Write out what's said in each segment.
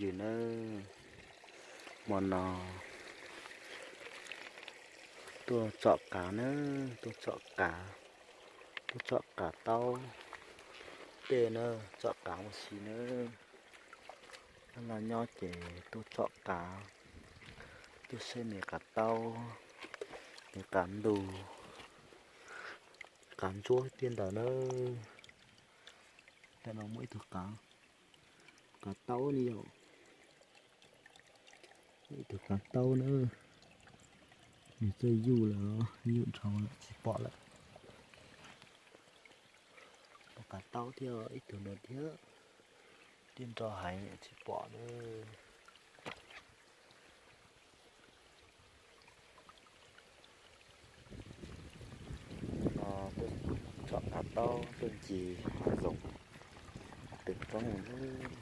Yus nawb, hmo no tuaj tsom qav nawb, tuaj tsom qav, tuaj tsom qav taub tej na, tsom qav ua si nawb. Nyob no nyob ces tuaj tsom qav, tuaj saib me qav taub, me qav ntug, qav ntsuab tiaj ntawd na. Tam no muaj ib tug qav, qav taub li yom, ib tug qav taub na. Nws txawj yuj lawm, yuj dhau lawm tsis pom lawm. Qav taub thiab ib tug no thiab, tiaj nrog heev tsis pom na. No tuaj tsom qav taub tuaj ncig hav zoov, pem roob.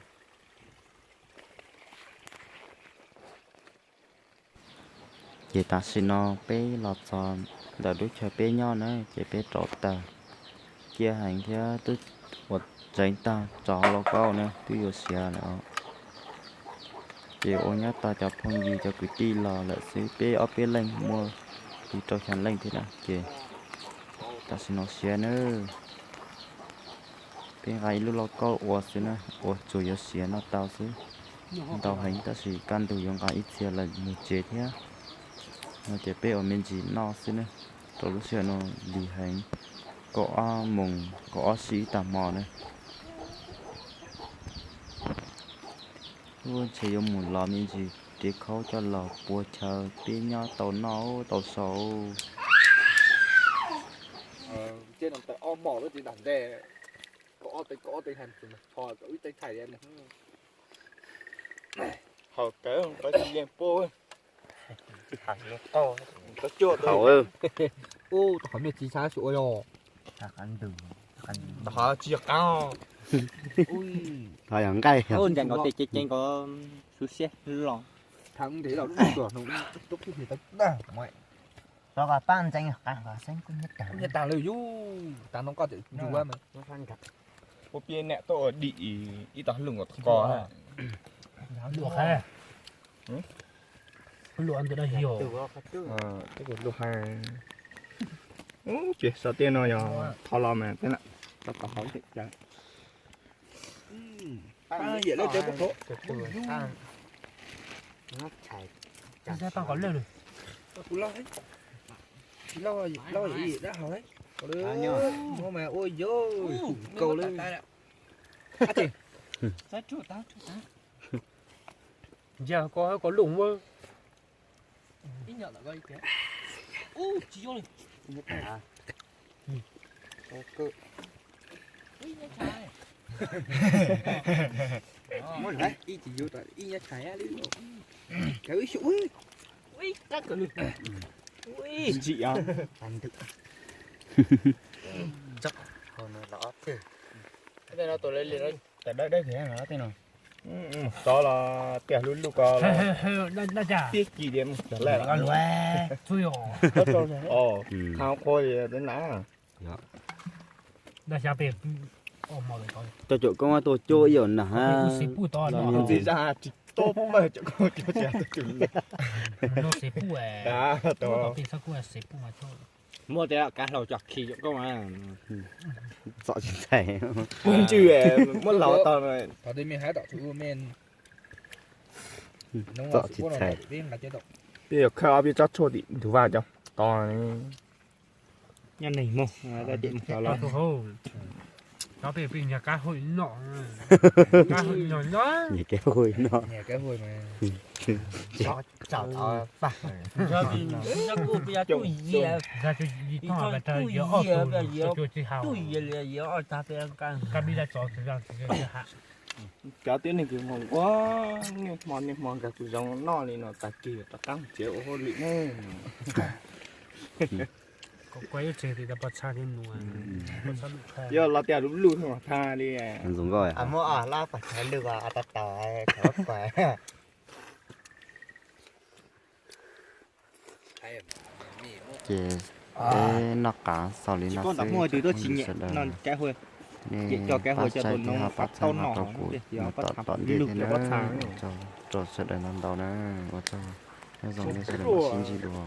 Ces tam sim no peb los txog ntawm lub chaw peb nyob na, ces peb rauv taws ciaj heev thiab twb ua tseev tag rau hauv lauj kaub na, twb yuav siav lawm. Ces ua nyob tau cov phooj ywg cov kwv tij los lawm xwb, peb ob peb leeg muaj li rau xya leej thiab na, ces tam sim no siav nawb. Peb nqa ib lub lauj kaub ua xwb na, ua tsuas yuav siav noj tau xwb. Ntau heev tab sis kaj ntug yuav nqa ib txhia los mus tsev thiab. No ces peb ua me ntsis noj xwb na, rau lub sij hawm no lig heev, kaum ob moos kaum ob sij ib tag hmo na. Ub, ntshe yuav mus los me ntsis, ris khaub coj los pua chaw peb nyob tau noj tau sau. Haus kawg, tsis yeej puab. Ub, tau qhov me txiv xav xyuas yog. Tau qhov tsis yog qab. Qhov yog nqaij. Ncaim nkaus tej ceev ceev nkaus, xub siab los. Rov qab pab ntxeev qab qab xeeb kuj nyiab tag. Kuj nyiab tag lawm yus, tas no koj tseem ntsuas mas. Puab pib nam tuaj ua dim ib tog hlub nkaus tog ko. Luaj qhab. Luaj ntawm no yog. Luaj qhab. Ub, ces xav tias no yog tho los mas peb lam tau tau hauv tseem cas. Yam lawv cov pub qhuav. Kuv loj, loj yam dab hau. Muab mas ua yog kaus lawm. Ntsia ko, ko lub. Muab ib tsis yuav tas ib nyab tshais li. Ua ib xyuv. Ntsim os. Hauv no los ob teg. Tej no tus li li no, tas dawb dawb thiab no tej no. Txov los tias hlub luj ko los. Tib ci tias mus txog lawm. Txhua qhua li na. Cov caum koob tuaj cuab ib yam nag. Ntxim zaj tsis tau pawg caum koob cuab tsis tau. Muab tej kav hlau coj khi caum koob. Txom tsis txhais. Ntswj muab hlau tau. Txom tsis txhais. Peb yuav khawb ob peb tsob tshuaj tim ntug vaj cov to. Nyob neeg mog, peb peb nyiag kab hau noj, kab hau noj, nyiag kab hau noj. Cov tib neeg kws mus ua niaj hmo niaj hmo nkag kuv zoo noj li no tag kis rov qab tsev ua hauj lwm ne. Yog los tias lub lub tha li. Muab lab pas thav lwj tau tau. Ces peb noj qav xaus li no xwb. Nej pab saib thiab ho pab txhawb nqa rau kuv mus tom tom ntej thiab na. Ua tsaug rau sawv daws ntau ntau na. Ua tsaug, nyob zoo nej sawv daws mam sib ntsib dua.